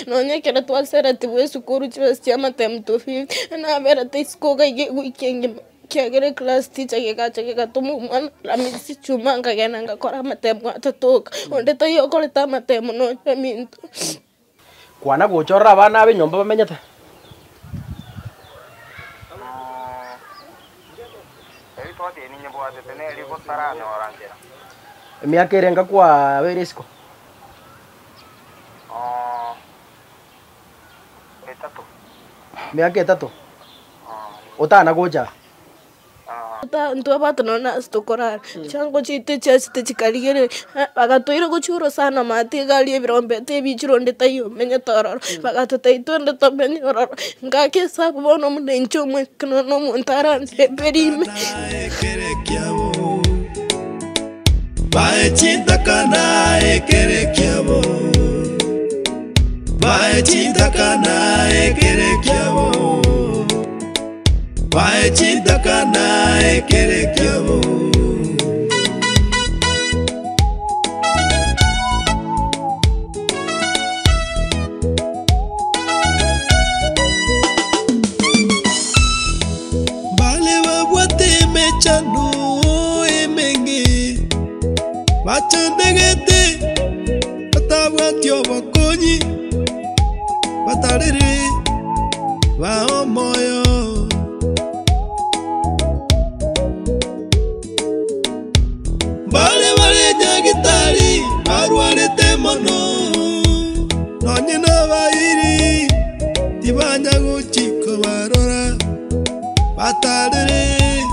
Nonya ekero twaseretigwe esukuru chibesa chia amatemu 250, naberete isiko iga iga ewiki engima, ekiagera eclass teacher gegacha gegatoma omwana Alhamisi, Ijumaa nkagenda ngakora amatemu atatoka, onde taiyo okorete amatemu nonya eminto. Kwana gocha orore abana abe enyomba bamenyete. Emiaka erenga kwabeire isiko? Emiaka etato? Otana gocha aa? Ntwabwate nonya na ase tokorara, chiango chiaito chiachete chikarigereria, bagatoira gochia orosana maate iga aria ebirombeta ebichire onde taiyo omenyete ororo, bagatotebia twende tomenye ororo, ngaka esabu bono buna inche omweka nonya omonto aransemberi ime. Bae chintakana ekere kiabo, bae chintakana ekere kiabo. Bae chintakana ekere kiabo. Mbare babwate emechando emenge, bachandegete, batabwati obokonyi, batarire bae omoyo. Mbare bare nyagitari barwarete mono, nonye nabairi tibanya gochia kobarora, batarire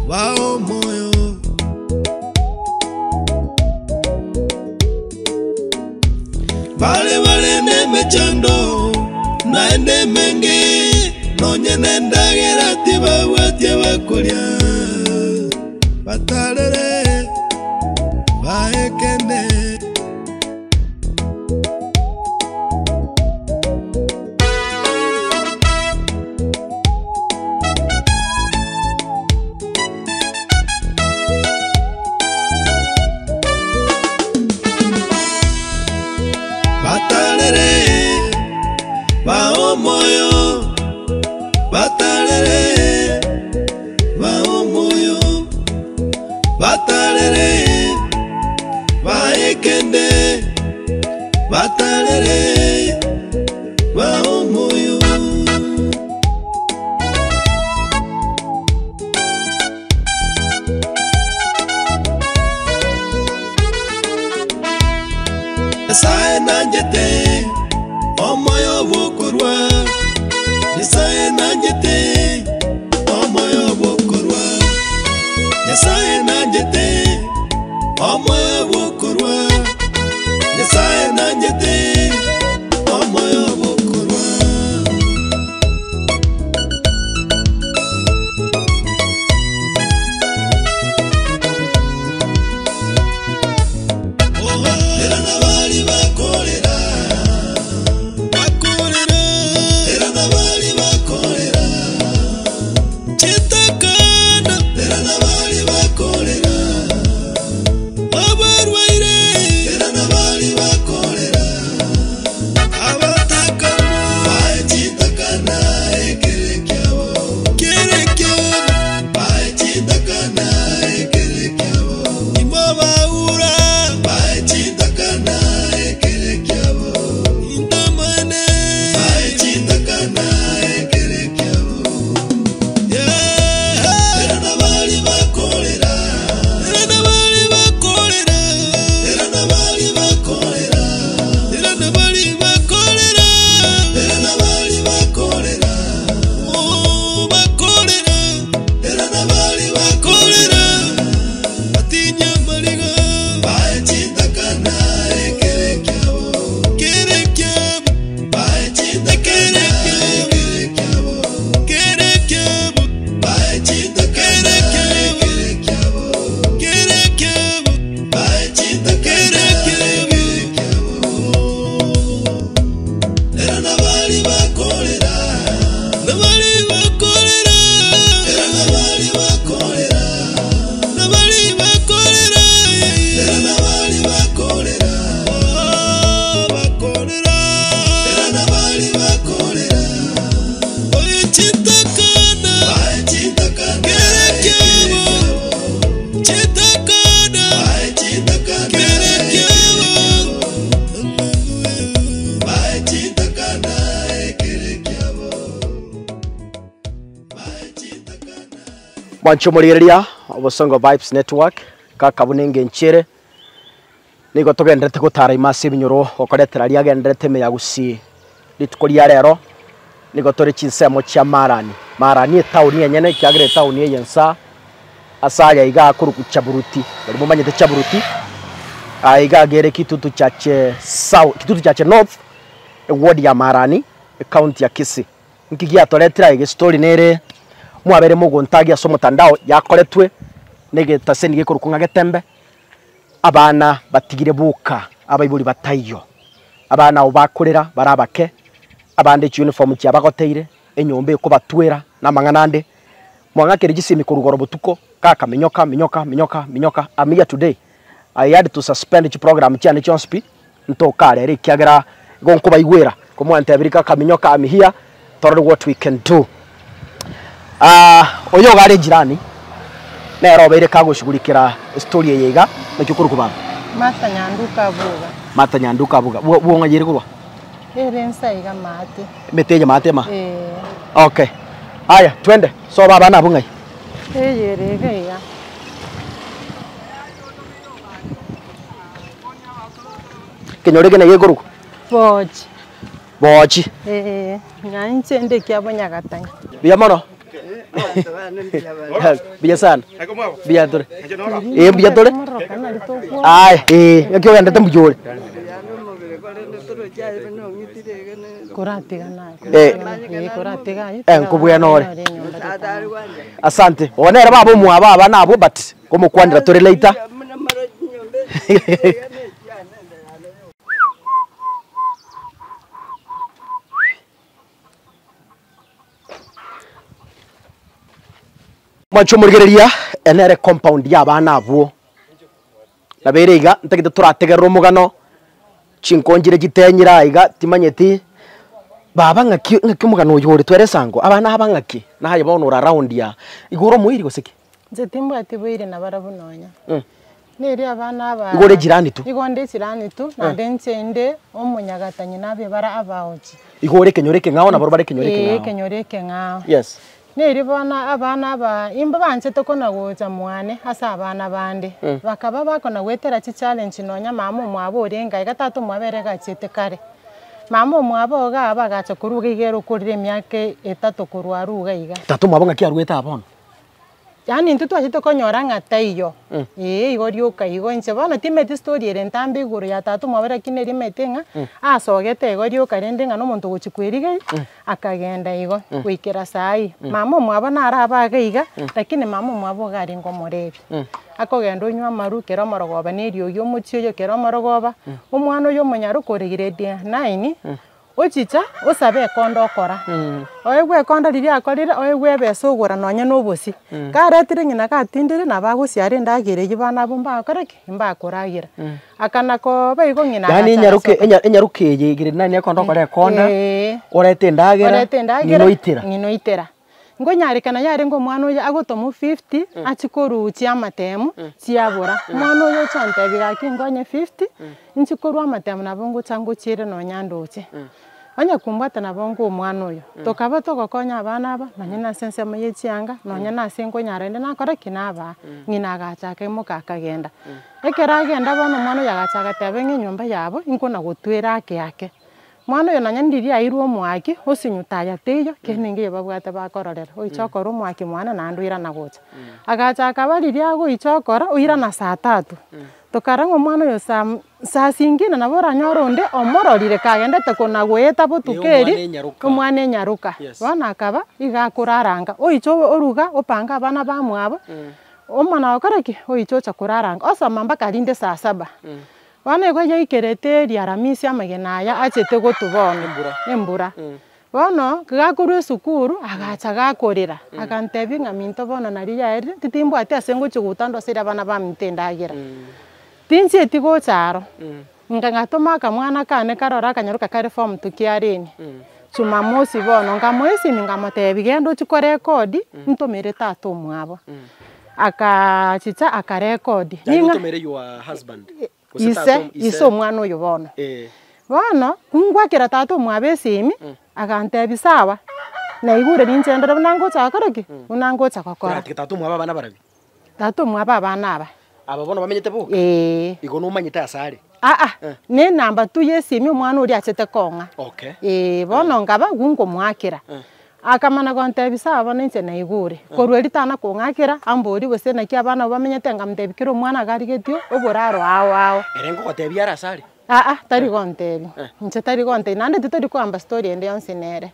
bae omoyo. Bare bare nemechando naende emenge, nonye nendagera tibabwatia bakoria, batarere baekene. Batarere bae omoyo, batarere bae omoyo, batarere bae ekende, batarere bae omoyo. Nyasae nanchete omoyo bw'okorua, Nyasae nanchete omoyo bw'okorua, Nyasae nanchete omoyo bw'okorua, Nyasae nanchete omoyo bw'okorua. Era nabari bakorera, bakorera, era nabari bakorera, chitakana, era nabari bakorera, Mwanche omorigereria Obosongo Vibes Network, kaka buna engencho ere, nigo togendererete gotara ime ase ebinyoro gokoretera aria agendererete ime ya Gusii. Rituko ria rero, nigo tore chinsemo chia Marani. Marani etaoni enyene ekiagera etaoni eye nsa ase aya iga akorokwa Chaburuti, baria momanyete Chaburuti, aya iga agere Kitutu Chache South, Kitutu Chache North, eward ya Marani, ecounty ya Kisii. Nki giatoretire aye egestori nere mwabeire mogontagia ase omotandao yakoretwe na egetaseni gekorokwa ng'a getembe, abana batigire boka abaibori bataiyo, abana abwo bakorera bare abake, abande chiuniform chiabagoteire, enyomba ekobatwera na amang'ana ande, mwang'akire chisemi korwa igoro botuko, kaka minyoka minyoka minyoka minyoka am here today, I had to suspend chiprogram chiane chionsi pi, ntoka rero ekiagera igo nkobaigwera, ko mwantebirie kaka minyoka am here, torore what we can do. Oyo iga are jirani, nere obeire kagoshughulikera estory eye iga, naki okorokwa baba? Martha Nyanduka Abuga. Martha Nyanduka Abuga, bwo bwong'ayi ere korwa? Ere nsa iga maate. Emete eye maate ema? Eeh. Okay, aya twende, soba abana abwo ng'ai? Eye ere iga iga. Ekenyoro eke naki gekorokwa? Boochi. Boochi. Eeh, na inche nde ekiabo Nyagatang'a. Buya mono? Buya sana. Mbuya tore. Eh, mbuya tore. Aya, eh, naki ogendete mbuya ore? Koratiga naye. Eh. Eh, koratiga aye. Eh, nkobwena ore. Asante. Obo nere baba omwabo abana abwo but komokwanera tore later. Mwanche omorigereria, eye nere compound ya abana abwo, nabo ere iga, ntagete torategerere omogano, chinkonchire chitenyire aa iga, timanyeti, baba ng'aki ng'aki omogano oyo ore twere esango, abana aba ng'aki, naye bono ore around aa, igo ore omoiri gose ki? Inche timbwati boiri nabarabwo nonya. Neri abana aba. Igo ore jirani tu? Igo nde jirani tu, naende inche inde omonyagatani nabe bare abaochi. Igo ore ekenyoro ekeng'ao nabarabwo bare ekenyoro Ee, ekeng'ao? ekenyoro ekeng'ao. Yes. Neri bono abana aba imba banchete kona gocha mwane ase abana bande, bakaba bakona goetera chichallenge nonya mama omwabo orenge aiga tata omwabo ere gachiete kare. Mama omwabo iga aba agacha korwa iga iga ere okorire emiaka etato korwa arwe iga iga. Tata omwabo ng'aki arwete aa bono? Yaani intwe twachete konyora ng'a taiyo, ee igo rioka igo inche bono timeti story ere ntambe igoro ya tata omwabo lakini eria maete ng'a asogete igo rioka rende ng'a na omonto ogochia kwerigeria akagenda igo goikera saii. Mama omwabo naro abe iga iga, lakini mama omwabo iga arenge omorebi, akogenda onywa amarwa kera omorogoba na eriogi omochie oyo kera omorogoba, omwana oyo omonyaroka ore grade nine, Ochicha osabe ekonda okora, oegwe ekonda riria akorire, oegwe ebesa ogora nonye na obosie. Karetire ng'ina gatindire nabo agosiara endagera eywo bana abwo mbagokora ki? Mbakoragera. Akana koba igo ng'ina Yaani agacha enyaroke agasoka. enya enyaroke eye igere nani ekonda okora ekonda, Eeh. orete endagera, Orete endagera, ng'ina oitera. ng'ina oitera. Nkonyarekana yarenge omwana oyo agotomwa fifty, achie koruchia amatemu, chiabora. Omwana oyo ocha ontebia gaki nkonye fifty, inche korwa amatemu nabo ngocha ngochiere nonya ndoche. Onye kombwata nabo nkoa omwana oyo, tokaba togokonya abana aba, nonye na ase ensemo ya echianga, nonye na ase nkonyara rende nakora ki? Nabaa. Ng'ina agacha akaimoka akagenda. Ekero agenda bono omwana oyo agacha agateba ng'a enyomba yabo, inkona gotwera ake ake. Mwana oyo nonya ndiria airwe omwaki, osinyuta aya teiyo, kende nkeiyo babwate bakororera, oiche okore omwaki mwane naende oirana gocha. Agacha akaba riria agoicha okora, oirana saa tatu. Tokara ng'a omwana oyo saa saa zingine nabo oranyore onde omororire kagendete kona goeta botuko eria, omwana enyaroka. Bono akaba, iga akorara nka, oiche oruga opange abana bamwabo, omwana gokora ki? Oiche ocha korara nka, osoma mpaka rinde saa saba. Bono igo yaikerete eria Aramisi amagena aya achete gotwa bono, embura. Bono gakorwa esukuru, agacha gakorera, agantebia ng'a minto bono nario yaerire, titimbwati ase ngochia goeta ndoserie abana baminto endagera. Tinchieti gocha aro, ngatoma akamwana kane karore akanyaroka kare form two kiarenge, jumamosi bono, nkamoa esimi nkamotebia genda ochie korekodi, ntomere tata omwabo. Akachicha akarekodi. Yaani Ning'a otomere your husband gose ise, tata om- ise omwana oyo bono. Eh. Bono, ngwakera tata omwabo esimi, agantebia sawa, Naigure ninche ndore buna ngocha gokora ki? Buna ngocha gokora. Koratiga tata omwabo abana barabwo. Tata omwabo abana aba. Aba bono bamenyete boka? Eeh. Igo nomanyete ase are? Aa, na enamba tu ya esimi omwana oria achete kong'a. Okay. Eeh, bono nkaba gunkomoakera. Akamana gontebia sawa bono inche naigure, korwa erio tana kong'akera, amborie gose naki abana abwo bamenyete nkamotebia kera omwana iga arigetie oboraro ao ao. Ere ngogotebia are ase are? Aa, tari gontebia, inche tari gontebia naende titori koamba story ende yonsi nere,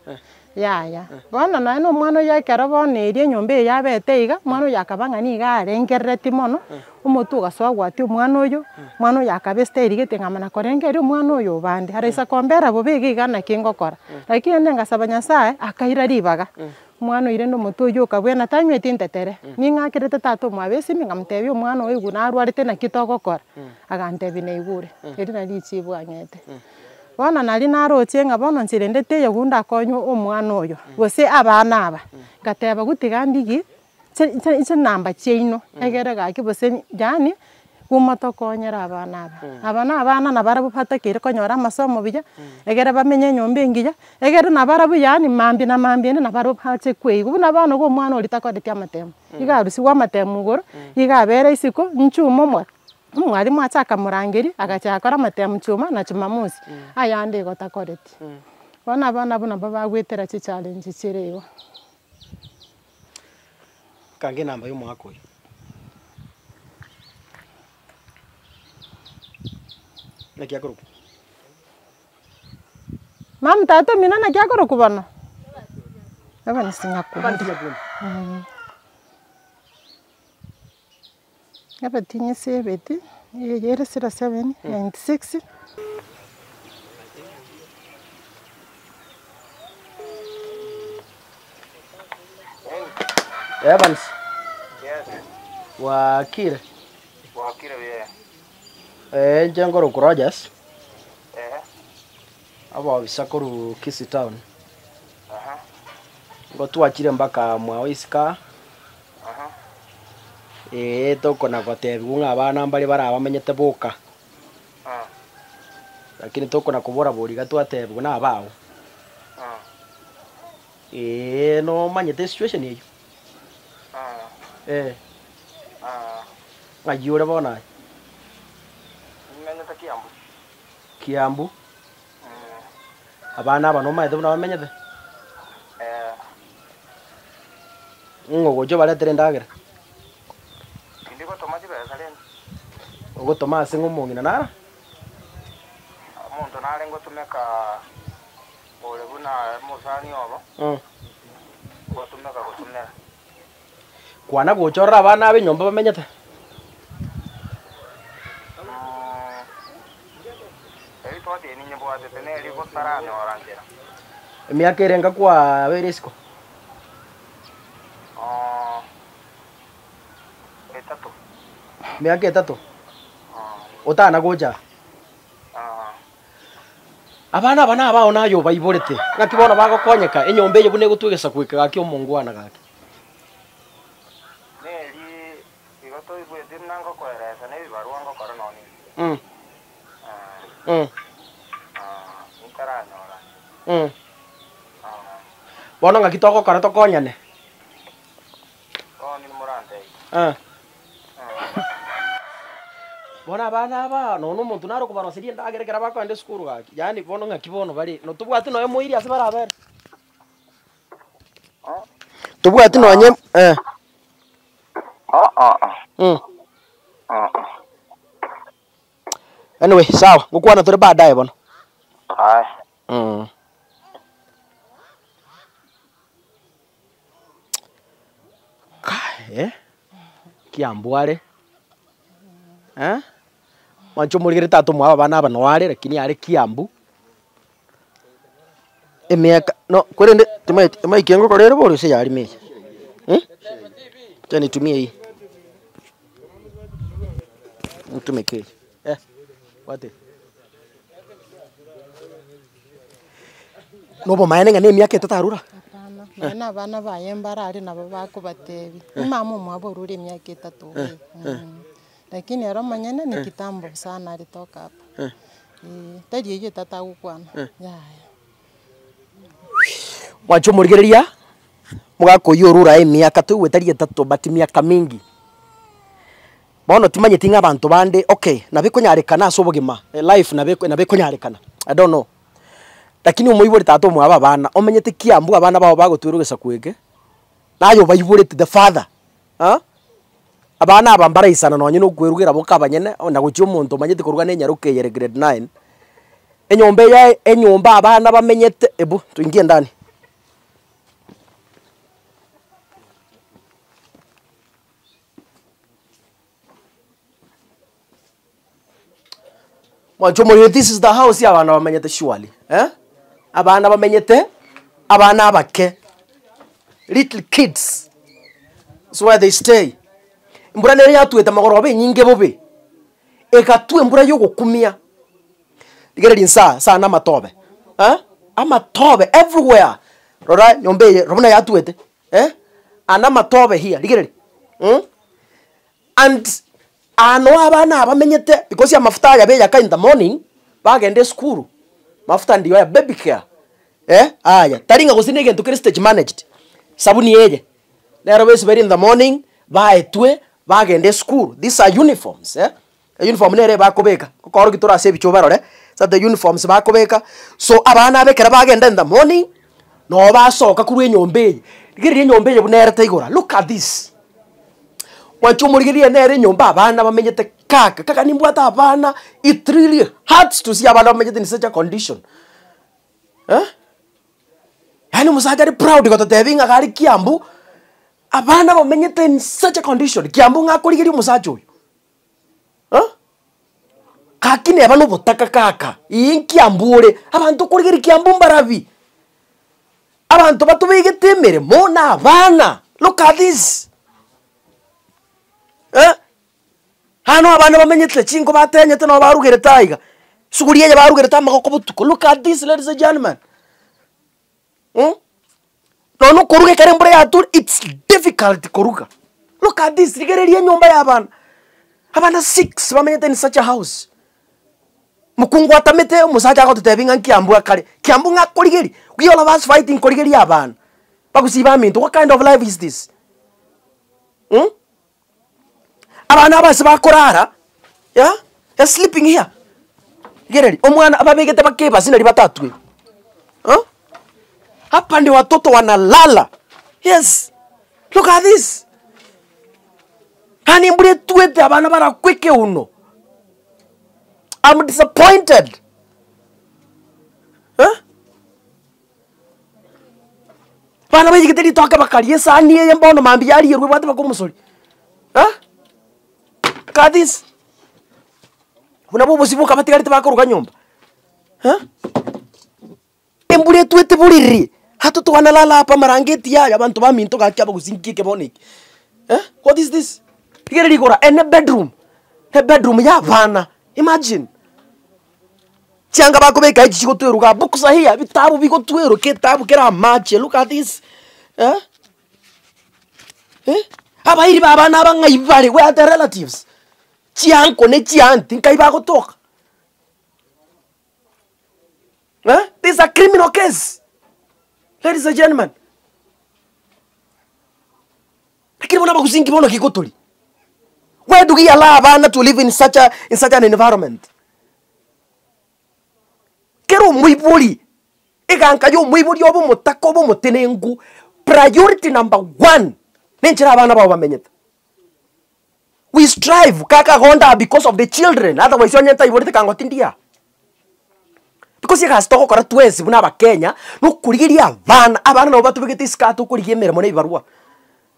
yaya. Bono nonye na omwana oyio ekero bono eria enyomba eye yabete iga, omwana oyio akaba ng'a nigo arengerereti mono, omotwe ogasoa gwatia omwana oyio, omwana oyo akaba estyle gete ng'a mana korengereria omwana oyo obande, araisa kombera bobe iga iga naki ngokora. Lakini rende ngasaba Nyasaye, akaira ribaga, omwana oyo rende omotwe oyio okabwena tanyweti ntetere, ning'akerete tata omwabo esimi nkamotebia omwana oyo igo narwarete naki togokora, agantebia naigure, erio nario richibu ang'ete. Bono naria naroche ng'a bono inche rende teiyo gundakonywe omwana oyo, gose abana aba, ngateba gotiga ndigie chinamba chiaino, egere gaki gose yaani gomotokonyere abana aba. Aba na abana nabarabwo batakeire konyora amasomo buya, egere bamenye enyomba engiya, egere nabarabwo yaani mambia na mambia ende nabarabwo bache koigwa buna bono iga omwana oria takoreti amatemo, iga arusiwe amatemo igoro, iga abere isiko, nchuma omo omwalimu ache akamorangeria, agacha gakora amatemo chuma na jumamosi, ayande igo takoreti. Bono abana abwo nabo bagoetera chichallenge chire igo. Kange enamba ya omwaka oyo. Naki akorokwa? Mama tata omino naki akorokwa bono? Evans Nyakundi. Evans Nyakundi. Ebeti nyise ebeti, eye ere 07 96. Evans. Yes. Bwakire. Bwakire buya. Eh, inche nkorokwa Rogers. Ehe. Abobisa korwa Kisii town. Aha. Nigo twachire mpaka mwao isiko aa. Aha. Eeh tokona gotebiwa ng'a abana mbare barabamenyete boka. Ah. Lakini tokona kobora bori iga twatebiwa na abao. Ah. Eeh nomanyete esituation eyio? Ah. Eh. Ah. Ng'ai ore bono aye? Nimenyete Kiambu. Kiambu? Mm. Abana aba nomanyete buna bamenyete? Eh. Ng'o ogocha obaretere endagera? Tindi gotoma chibesa rende. Ogotoma ase ng'a omong'ina nara? Omonto nare ngotumeka ore buna omosani obo, ngotumeka gotumera. Kwana gocha orore abana aba enyomba bamenyete? Eripoti eye ninyebwatete neri gotaranyora nchera. Emiaka erenga kwabeire isiko? Etato. Emiaka etato? Otana gocha aa? Abana aba nabao naye obaiborete, ng'aki bono bagokonyeka enyomba eye buna egotwa egesaku eke gaki omongwana gaki. Neri igo toigwete buna ngokoeresa na ebibarua ngokora nonya inche. Ntaranyora. Bono ng'aki togokora tokonyane? Bono nimorantebie. Bono abana aba, nonya omonto nare okobaroseria endagera ekero bakoenda esukuru gaki, yaani bono ng'aki bono bare, notobwati nonya moiri ase barabere? Tobwati nonye eh. Anyway, sawa, ngokwana tore baadaye bono. Aye. Kai eh, kiambu are, eh, mwanche omorigere tata omwabo abana aba noo are lakini are kiambu, emiaka no korende timanyeti emaiki ngokora ere borio gose yarima eye eh, acha nitumie hii, ntumeke eye eh, bwata eye. Nobomaene ng'a nemiaka etato arure aa? Hapana, nonya na abana baye mbare aria nabo bakobatebia, mama omwabo orure emiaka etato iga Lakini ere omonyene ni kitambo sana alitoka hapa, eh, tari eyio etato agokwana, yaya. Mwanche omorigereria, omogaka oyio orure aye emiaka toigwete tari etato but miaka mingi. Bono timanyeti ng'a abanto bande okay, nabo ekonyarekana ase obogima, elife nabo eko nabo ekonyarekana, I don't know. Lakini omoibori tata omwabo abana, omenyete kiambu abana bao bagotwera egesaku eke, naye obaiboreti the father ah, abana aba mbaraisana nonye na okwerugera boka abanyene, na gochia omonto omanyete koruga na enyaroka eye ere grade nine, enyomba eye enyomba abana bamenyete ebu tuingie ndani. Mwanche omoriri this is the house ya abana bamenyete surely eh, abana bamenyete, abana abake, little kids, is where they stay. Embura nere yatwete magoroba enyinge bobe, egatwa embura ya ogokumia, rigereria insaa sana amatobe eh, amatobe everywhere, rora nyomba eye rora buna yatwete eh, ande amatobe here rigereria mh. And aa noo abana aba bamenyete because amafuta aya beyaka in the morning, bagenda esukuru, mafuta ndiyo aya baby care eh, aya tari ng'a gose na egento kere stage managed, sabuni eye, nero besiberi in the morning, baetwe, bagenda esukuru, these are uniforms eh, uniform nere bakobeka, okorokia tore ase ebichwa obarore, these are the uniforms bakobeka, so abana aba ekero bagenda in the morning, noo basoka korwa enyomba eye, rigereria enyomba eye buna erete igoro, look at this. Mwanche omorigereria nere enyomba abana bamenyete kaka, kaka nimbwate abana, it really hurts to see abana bamenyete in such a condition eh. Yaani omosacha are proud gototebia ng'a iga are Kiambu, abana bamenyete in such a condition, Kiambu ng'a akorigeria omosacha oyo eh. Gaki neba na obotaka kaka, ii nkiambu ore, abanto okorigeria kiambu mbarabi. Abanto batobegete emeremo na abana, look at this eh, aa no abana bamenyete chinko batenyete nabo barugerete aiga, suguri eye barugerete amagoko botuko, look at this ladies and gentlemen mh, nonya okoruga ekero embura yature it's difficult koruga, look at this rigereria enyomba ya abana, abana six bamenyete in such a house. Mokungu atamete omosacha agototebia ng'a nkiambu akare, kiambu ng'a akorigerie, we all of us fighting korigeria abana, bagosiba aminto, what kind of life is this? Mh, abana aba ase bakorara yeah, they're sleeping here, rigereria, omwana ababegete baka ebasi naria batatwe huh, hapa ndio watoto wanalala, yes, look at this, yaani embura etwete abana barakwa ekeuno. I'm disappointed eh? Abana baiyegete ritoke bakaria esani eye mbono mambia yarierwe ebwate mpaka omosori eh? Look at this. Buna bobosie boka batigarete bakoruga nyomba eh? Embura etwete borere, hato twanalala apa amarangeti aya abanto baminto gaki abagusi nki eke bono eke eh, what is this? Rigereria igoro ene bedroom, ebedroom ya abana, imagine. Chianga bakobeka echi chigotwerwa igaa books are here, ebitabu bigotwerwa ketabu kere amache, look at this eh, eh, abairi ba abana aba ng'ai bare where are the relatives? Chiuncle ne chiaunty nkai bagotoka. Eh, this is a criminal case, ladies and gentlemen. Lakini bono abagusinki bono ki gotori? Why do we allow abana to live in such a, in such an environment? Kera omoibori, eganka ya omoibori obe omotaka obe omotenenku, priority number one, nenchera abana bao bamenyete. We strive kaka gonda because of the children otherwise onye ntaiborete kango tindi aa. Because egasi togokora twensi buna abakenya, na okorigeria abana, abana nabo batobegete isiko aa tokorigia emeremo na ebibarua.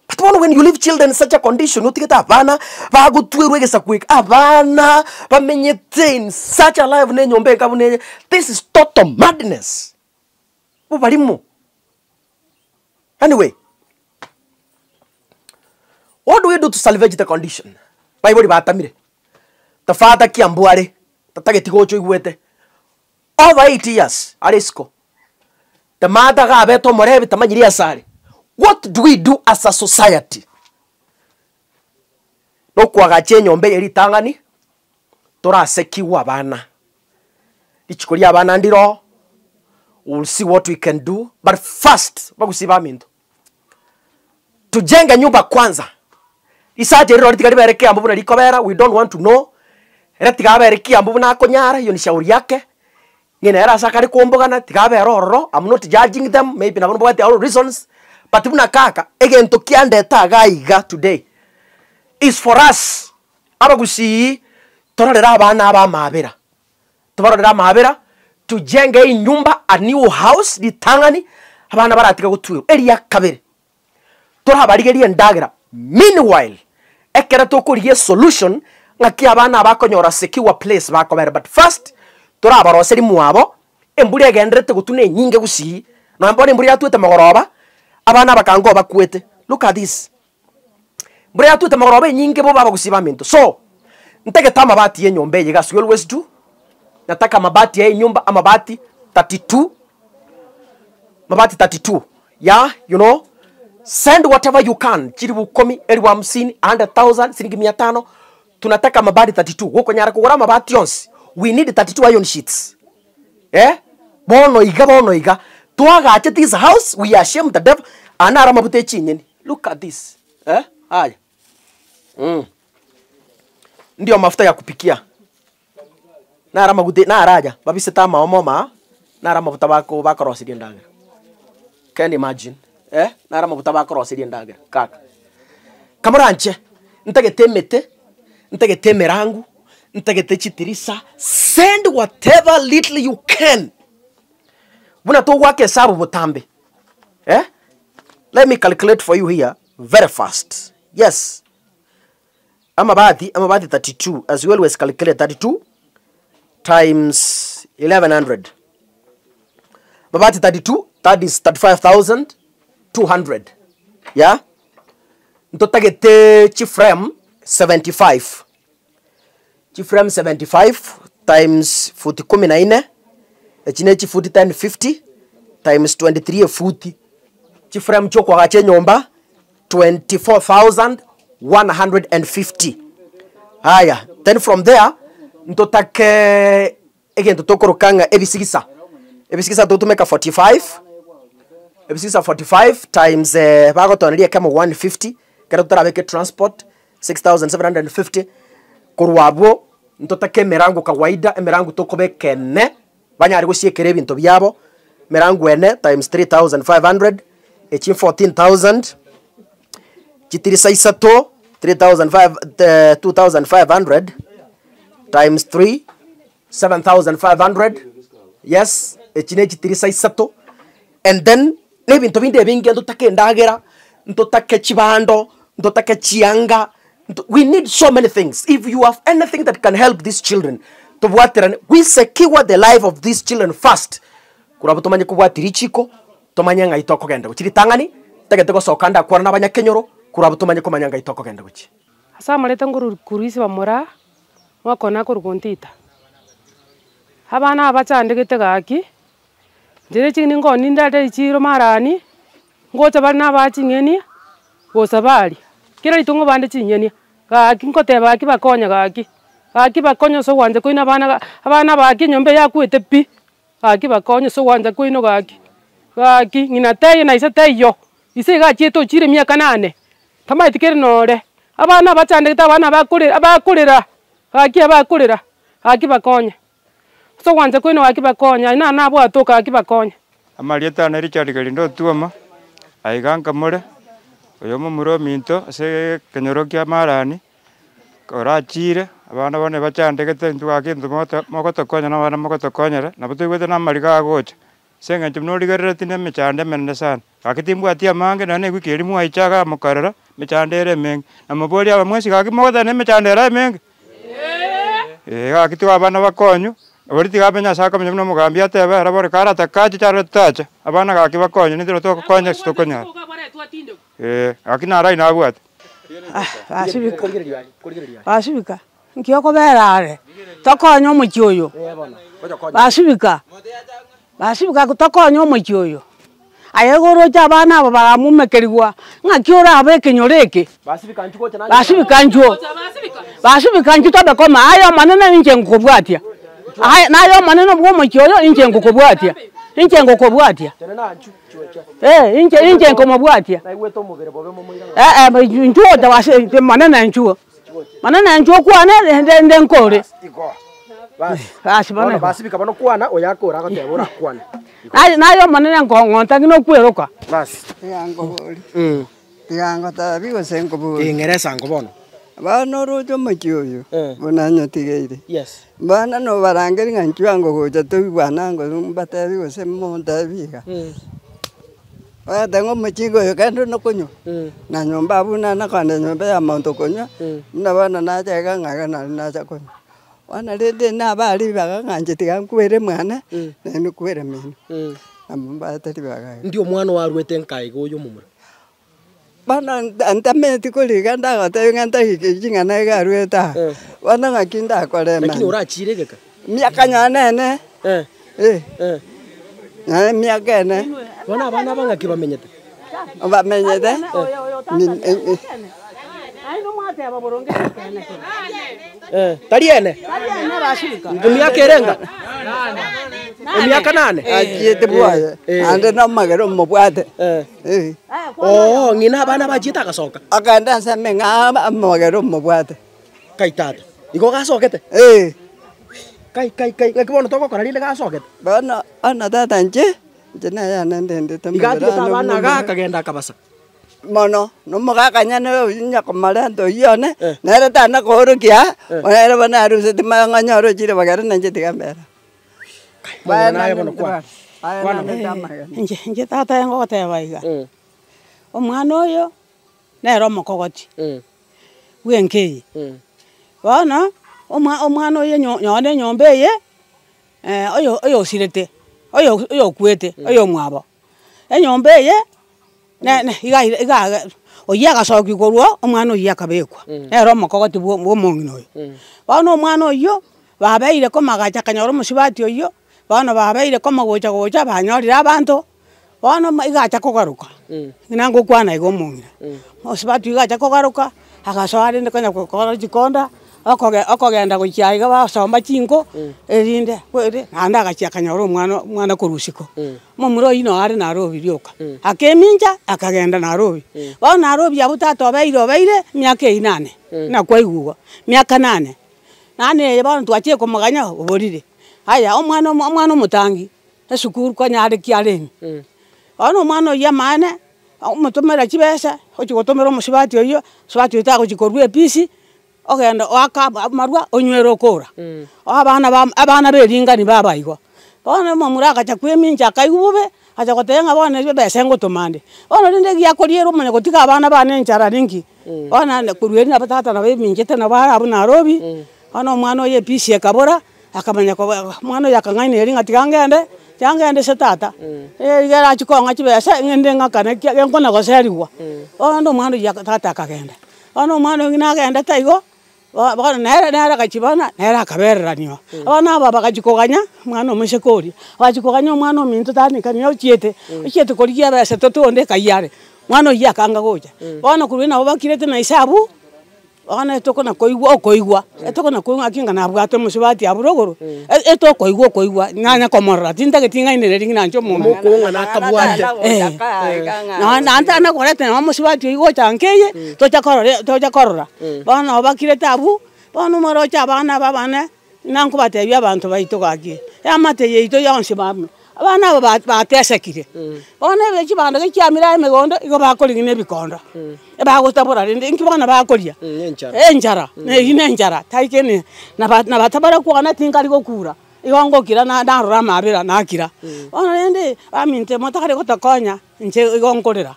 But bono when you leave children in such a condition otigete abana bagotwerwa egesaku eke, abana bamenyete in such a life na enyomba enka buna eye, this is total madness. Oborimo. Anyway, what do we do to salvage the condition? Baibori batamire, the father kiambu are, tatageti gocha oigwete, over 80 years are isiko, the mother iga abete omorebi tamanyiri ase are. What do we do as a society? Nokoagacha enyomba eye ritang'ani, torasekigwe abana, rituko ria abana ndire oo. We will see what we can do but first bagusii baminto tujenge nyumba kwanza, risacha eri rirorio tiga ribere kiambu buna rikobera we don't want to know, ere tiga abere kiambu buna akonyara hiyo ni shauri yake, ng'ina ere ase akare kombogana tiga abere ororo am not judging them maybe nabo mbabwate our reasons, but buna kaka egento kiandete iga iga today is for us abagusii tororere abana aba amabera. Tobarorere amaabera, tujenge enyumba, a new house, ritang'ani, abana baratiga gotwerwa. Eria kabere, torabarigerie endagera, meanwhile, ekero tokorigia esolution, ng'aki abana aba bakonyora secure place bakobera but first, torabaroseria mwabo, embura egenderete gotwa na enyinge gusii, nonya bono embura yatwete mogoroba, abana abakango bakwete, look at this. Mbura yatwete mogoroba enyinge bobe abagusii baminto. So, ntagete amabati ya enyomba eye iga as we always do, nataka amabati ya enyomba amabati 32, mabati 32 yeah you know, send whatever you can, chiribu ikomi, elifu hamsini, a hundred thousand, siringi mia tano, tunataka mabati 32, gokonyara kogora amabati onsi, we need 32 iron sheets eh, bono iga bono iga, twagache this house, we are shame the devil, aya naro amabuta ya chinyeni, look at this eh, aya mm, ndio mafuta ya kupikia, naro amaguta naro aya, babisete amaomo maa, naro amabuta bako bakoroseria endagera, can you imagine eh, naro amabuta bakoroseria endagera kaka. Kamoranche, ntagete emete, ntagete emerangu, ntagete chitirisa, send whatever little you can. Buna togoaka esabu botambe eh, let me calculate for you here very fast, yes, amabati, amabati 32 as we always calculate 32 times 1100, mabati 32 that is 35200 yeah, Ntotagete chiframe 75, chiframe 75 times futi kumi na ine, echi ne chifuti 1050 times 23 efuti, chiframe chiokoagacha enyomba 24150. Aya, then from there ntotake egento tokoroka ng'a ebisigisa, ebisigisa togotumeka 45, Ebisigisa 45 times bagotoneria ekemo 150, ekero totarabeke transport 6750, korwa abwo ntotake emerango kawaida, emerango tokobeka ene, banyare gosiekera ebinto biabo, emerango ene times 3500, echi 14000, chitirisa isato 3005 2500 times 3, 7500, yes, echi ne chitirisa isato. And then na ebinto binde ebinge ntotake endagera, ntotake chibando, ntotake chianga, nto we need so many things. If you have anything that can help these children, tobwaterane, we secure the life of these children first, korwa abwo tomanye kobwatia richiko, tomanye ng'ai tokogenda gochia. Ritang'ani, ntagete gosoka ndakwane na abanyakenyoro, korwa abwo tomanye komanya ng'ai tokogenda gochia. Ase amareta nkorwa korwa ase bamura, mwakona korwa gontita. Abana aba bachandegete gaki. Inche ching'eni nkoni ndare richiiro marani, ngocha bare na abaa ching'eni, bosa baria, kera rituko ngobande ching'eni, gaki ngoteba gaki bakonye gaki, gaki bakonye ase ogwancha kwaino abana ga abana aba gaki enyomba eye yakwete pi, gaki bakonye ase ogwancha kwaino gaki, gaki ng'ina taiyo na ise taiyo, ise iga achiete ochire emiaka nane, tamaeti kere nore, abana bachandegete abana bakore abakorera, gaki abakorera, gaki bakonye. Ase ogwancha kwaino gaki bakonye, aye naro nabwate oka gaki bakonye. Amarieta ane Richard Kerindo Otuoma, aiga nkamore, oyo momura ominto ase ekenyoro kia Marani, orachire, abana bane bachandegete intwe gaki intwe mogoto mogotokonya na abana mogotokonyera, nabo toigwete na amariga agocha, ase eng'encho buna origerereti na emechando emenene sana. Gaki timbwati amange nonye na ewiki eria mwaicha igaa mokarora, emechando ere emenge. Na moborie aba mwensi gaki mogoteba na emechando ere emenge? Eeh gaki tiga abana bakonywe, oria tiga amenye ase akomenya buna omogambi ateba ere bono karatake achiche arore tacha, abana gaki bakonywe nintwe nabo togokonya ase tokonyara. Eeh, gaki naro ayio nabwate. Basibika, basibika, nki okobera are, tokonye omochie oyo, basibika, basibika tokonye omochie oyo. Aye igo oroche abana aba baramomekerigwa, ng'aki orabe ekenyoro eke? Basibika inchuo, basibika inchuo tobe koma, aye Omonene inche nkobwatia, aye naye Omonene bwa omochie oyo inche nkokobwatia. Inche ngokobwatia, eh, inche inche nkomobwatia, eh eh inchuo gocha ase monene inchuo, monene inchuo okwane rende inde nkore. Basi bono Bono igo. basibika bono kwana oyo akore agoteba orakwane. Naye naye omonene nkong'onta ng'ina okweroka. Basi. Tiga nkobori, tiga ngotebi gose nkobori. Ng'eresa ango bono. Bono oroche omochie oyo, buna nyotigeire. Yes. Bono nobarangeria ng'a inchuo ango gocha toigwane ango mbatebi gose montebi iga. Ogoteba ng'a omochigo oyo kende nokonywa, na nyomba abwo buna nakonde nyomba ya monto okonywa, buna bono nacha iga ng'a iga naria nacha konywa. Bono rende nabaa ribaga ng'a inche tiga nkwere mwane, naende nkwere mino, nabo mbaete ribaga iga. Ndi omwana oo arwete nka iga oyo omomura? Bono ntameti koriga ndagotebia ng'a ntageke ching'ana iga arwete aa, bono ng'aki ndakore Lakini mani? orachire egeka? Emiaka nonye na ene, eh, nonye emiaka ene. Bono abana aba ng'aki bamenyete? Bamenyete, Tari ene? Emiaka ere enga? Emiaka nane? Achiete bwoye, naende nomogere omobwate. Oo, ng'ina abana bachiete agasoka. Akaenda ase emeng'ao amogere omobwate. Kai tata, igo gasokete? Eh. Kai kai kai, ng'aki bono togokora rende gasokete? Bono, bono tata inche, inche neye yane ndendete Iga omobere atigete one abana buna iga omobere. akagenda akabasa. Mono, na omogaka nyene oyio nyakomarenta oyio one, nere tana koorokia, nere bono aruseti mang'ana onyore ochire bagere na inche tiga mbere. Inche inche tata ngogoteba iga, omwana oyo nere omokogoti bwa enka eye. Bono, omwa omwana oyo nyo nonye enyomba eye, oyo oyosirete, oyo oyokwete, oyomwabo. Enyomba eye. Ne ne iga iga iga oyio agasokia korwa oo, omwana oyio akabekwa, nere omokogoti bwa bwa omong'ina oyo. Bono omwana oyio, babeire komagacha akanyora omosubati oyio, bono babeire komogocha gocha banyorire abanto, bono ma iga acha kogaruka, buna ngokwana iga omong'ina. Omosubati oyio iga acha kogaruka, agasoa rende konya gokora chikonda, okoge okogenda gochia aiga basomba chinko, erinde kweri naende agachia akanyora omwana omwana korwa isiko. Omomura oyio noo are Nairobi rioka, akemincha akagenda Nairobi. Bono Nairobi abwo tata obeire obeire emiaka eyio nane, buna kwaigwa igo, miaka nane. Nane eye bono twachire komoganya oborire. Aya omwana omo omwana omotangi, esukuru konya are kiarenge. Bono omwana oyio amaene, omotomera chibesa, ochia gotomera omosubati oyio, omosubati oyio tagochia korwa episi, Ogenda oaka amarwa onywere okora, abana ba abana ba eringani baba igo. Bono omomura agacha kwemincha akaigwa bobe, agacha goteba ng'a bono ebesa ngotoma nde. Bono rende egiakoriera omanye gotiga abana bane enchara ninki? Bono naende korwa erio nabo tata nabo eminchete nabo are abwo Nairobi, bono omwana oye epeace ekabora, akamanya koba omwana oyo akang'ainereria ng'a tiga ngende, tiga ngende ase tata, iga erachie kong'a chibesa ng'ende ng'akane ekiagera nkona goserigwa. Bono omwana oyio tata akagenda. Bono omwana oyio nagendete igo, bono nere nere agachia bono nere akabereraniwa. Bono aba bagachia koganya, omwana omoiseke oria, bagachia koganya omwana ominto tani ochiete, ochiete korigia ebesa totonde ekai are, mwana oyio akanga gocha. Bono korwa nabo bakirete na ise abwo, bono etokona koigwa okoigwa, etokona koigwa ng'aki ng'a nabwate omosubati abwo rogoro, etokoigwa okoigwa nanya komorora tintageti ng'ainereria ng'a nanche omonto. Omokong'ana akabwate. Nonya naende tana koreta nonya omosubati oyio gocha nka eye, tocha korora tocha korora. Bono nabo bakirete abwo, bono moroche abana aba abane, buna nkobatebia abanto baito gaki, eamate yaito yonsi bamino, abana aba ba batesekire. Bono ebe chibando gechiamire aye emegondo, igo bakorigia na ebikondo, ebagotabora rende inki bono bakoria? Enchara, na eywo na enchara, tari kende, naba nabatabare kwana tinkari gokura. Igo ngokira na narora amabera nakira. Bono rende, baminto motagare gotokonya, inche igo nkorera,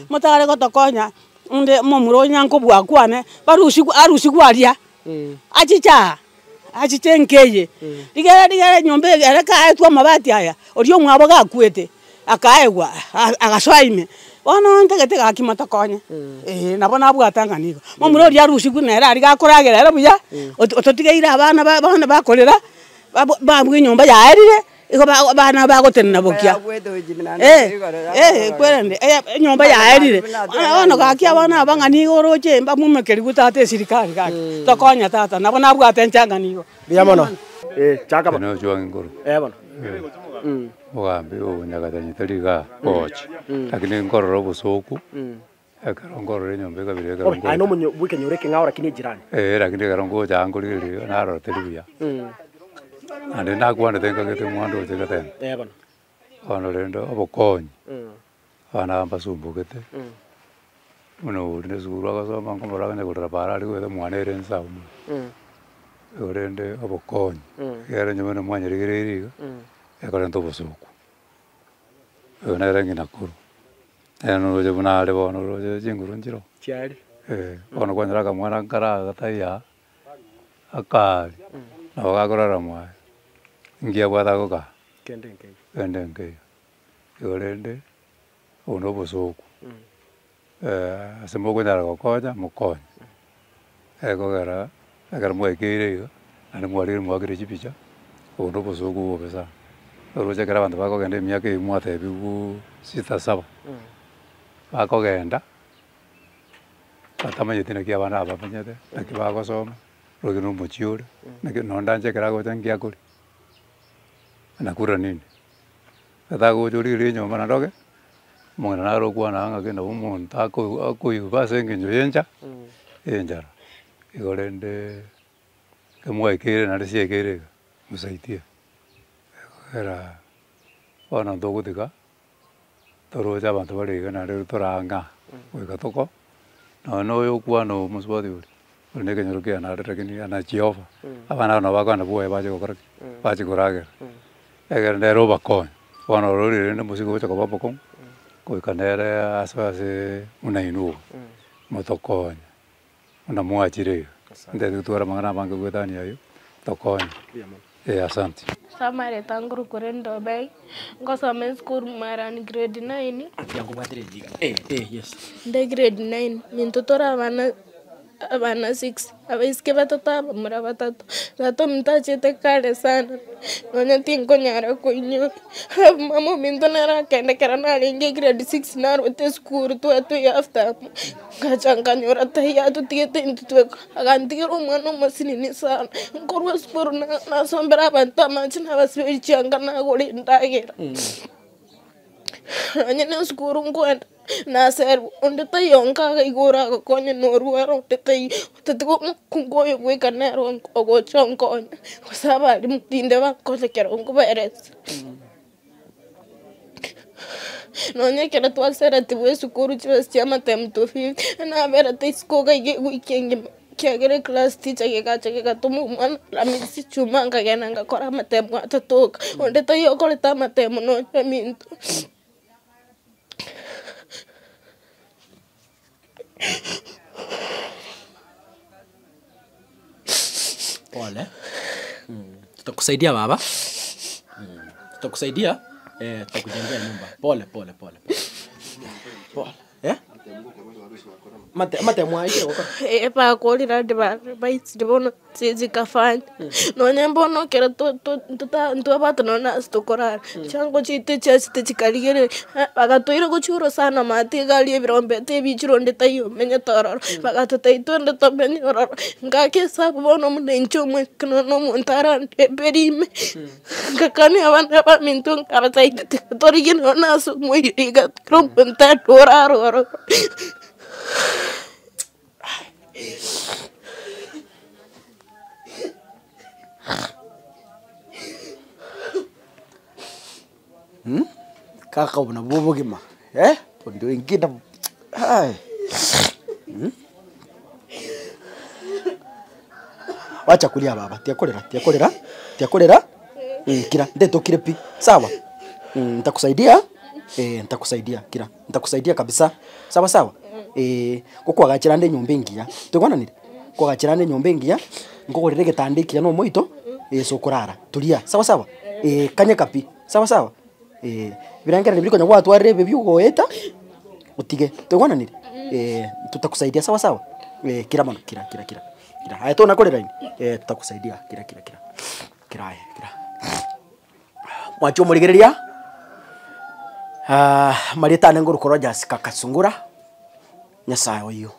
motagare gotokonya, onde momura onya nkobua kwane, barusigwe arusigwe aria, achiche aa, achiche enka eye, rigere rigere enyomba eye ere kaetwe amabati aya, oria omwabo gakwete, akaegwa agasoa ime, bono ntagete gaki motokonye, eh nabo nabwate ang'ana igo. Momura oria arusigwe nere aria gakoragera ere buya, ototigeire abana ba bono bakorera, babwa enyomba yaerire, igo ba abana bagotenena bokia. Kwerende enyomba yaerire, bono gaki abana aba ng'a nigo oroche mbamumekerigwe tata esirikari gaki, tokonye tata, nabo nabwate enchang'ani igo. Mbuya mono. Chaka bono. Enochwangi nkoro. Eh bono. Omogambi oyo Nyagatanyi tari igaa gocha, lakini nkorora obosoku, ekero nkorora enyomba ekabira ekero Aye ngocha. nomonyo bwa ekenyoro ekeng'ao lakini ejirani. Eeh lakini ekero ngocha aa nkorigereria iga narora teri buya. Naende nakwanete nkagete omwana oche gatene. Eh bono. Bono rende obokonyi, abana aba mbasumbukete, buna oria na esukuru agosoma nkomorora akonya korera para aria goeta mwane ere nsa abwo mono. Igo rende obokonyi, ekero onye buna mwanyerigereirie iga, ekorenta obosoku. Oyo nere ng'ina koro, nere noroche buna are bono oroche chinguru nchiroo, Chiari. eh, bono kwanyora akamwana nkare gataiyo aa, akaari, nabo gakorara mwaye, nki abwate agokaa. Kende nkeiyo. Kende nkeiyo. Igo rende, obo na obosoku, ase mokonyara gokonya, mokonye. Ekogera ekero mwaikeire iga, naende mwarire mwakire chipicha, obo na obosoku obobe sana. Oroche ekero abanto bakogenda emiaka eywo mwatebiwuu sita saba, bakogenda, batamanyeti naki abana aba bamenyete, naki bagosoma, roche na omochie ore, naki nonye ndanche ekero agocha nki akoria. Anakura nini? Atagocha origereria enyomba naende oge, omong'ina naro okwana ng'a ng'aki nabo omonto ako akoigwa ase eng'encho ya encha enchara. Igo rende kemwaikeire naende siaikeire iga, mosaitie, ekogera bono ntogotiga toroche abanto bare iga naende torang'a goika toko, nonye na oyo okwana omosubati oria, oria na ekenyoro kiane are lakini anachiova, abana aba nabo bakogenda bwoye bache gokora ki? Bache koragera, ekero nere obakonya, bono ororire rende omosike ogocha koba omokong'u, goika nere asoe aseee buna inwe iga, motokonye. Buna mwachire iga, ntagete gotwara amang'ana amange goetania ayio, tokonye. Eh asante. Samareta ngorokore Ndobei, ngosoma esukuru Marani grade nine. Nde grade nine, minto tore abana abana six, abaiseke batato abamura batato. Tata ominto achete kare sana, nonya tinkonyara koinyora. Mama ominto nere akenda ekero narenge grade six narwete esukuru twatwa ehalf term. Ngacha nkanyora taiyo atotigete intwe tweka, agantigera omwana omosinini sana, nkorwa esukuru na- nasombera abanto amache nabasiberia chianga nagora endagera. Nonye na esukuru nkoenda, naserwa, onde taiyo nkaga iga oragokonye norwara onde taiyo, otatiga omokungu oyo bweka nere ogocha onkonya, gose abalimu rinde bankonye ekero nkobaeresa. Nonya ekero twaseretigwe esukuru chibesa chia amatemu two fifty, naberete isiko iga iga ewiki engima, ekiagera eclass teacher gegacha gegatoma omwana Alhamisi, Ijumaa nkagenda ngakora amatemu atatoka, onde taiyo okorete amatemu nonya minto. Pole, tutakusaidia baba, tutakusaidia tutakujengea nyumba pole pole pole pole eh? Mate matemo aye gokora. Eh, bakorire ande ba- baisire bono chikafanya, nonya mbono ekero to- to- tota ntwabwate nonya na ase tokorara, chiango chiaito chiachete chikarigereria, bagatoira gochia orosana maate iga aria ebirombeta ebichire onde taiyo omenyete ororo, bagatotebia twende tomenye ororo, ngaka esabu bono buna inche omweka nonya omonto arandemberi ime, ngakania abana baminto nkabatebia tiga torigie nonya na ase omoerio iga kera omonto ande orare ororo. Kaka obo nabwo obogima eh, onde oingire hai Wacha kulia baba, tiga korera, tiga korera, tiga korera, kira, ndetokire pi, sawa? Nitakusaidia, nitakusaidia kira. Ntakusaidia kabisa, sawa sawa eh, gokwagachera ande enyomba engiya, toigwananire? Kwagachera ande enyomba engiya, nkogorere egetanda ekiya na omoito, ase okorara, tulia sawa sawa eh, kanyeka pi, sawa sawa eh, ebirengererio biria konya gwatwarire ebi biogoeta, otige, toigwananire? Eh, tutakusaidia sawa sawa eh, kira mono, kira kira kira kira, aye tona korera inde? Eh, tutakusaidia kira kira kira, kira aye kira. Mwanche omorigereria, marieta ane ngorokwa Rogers Kakasungura, Nyasaye oyio.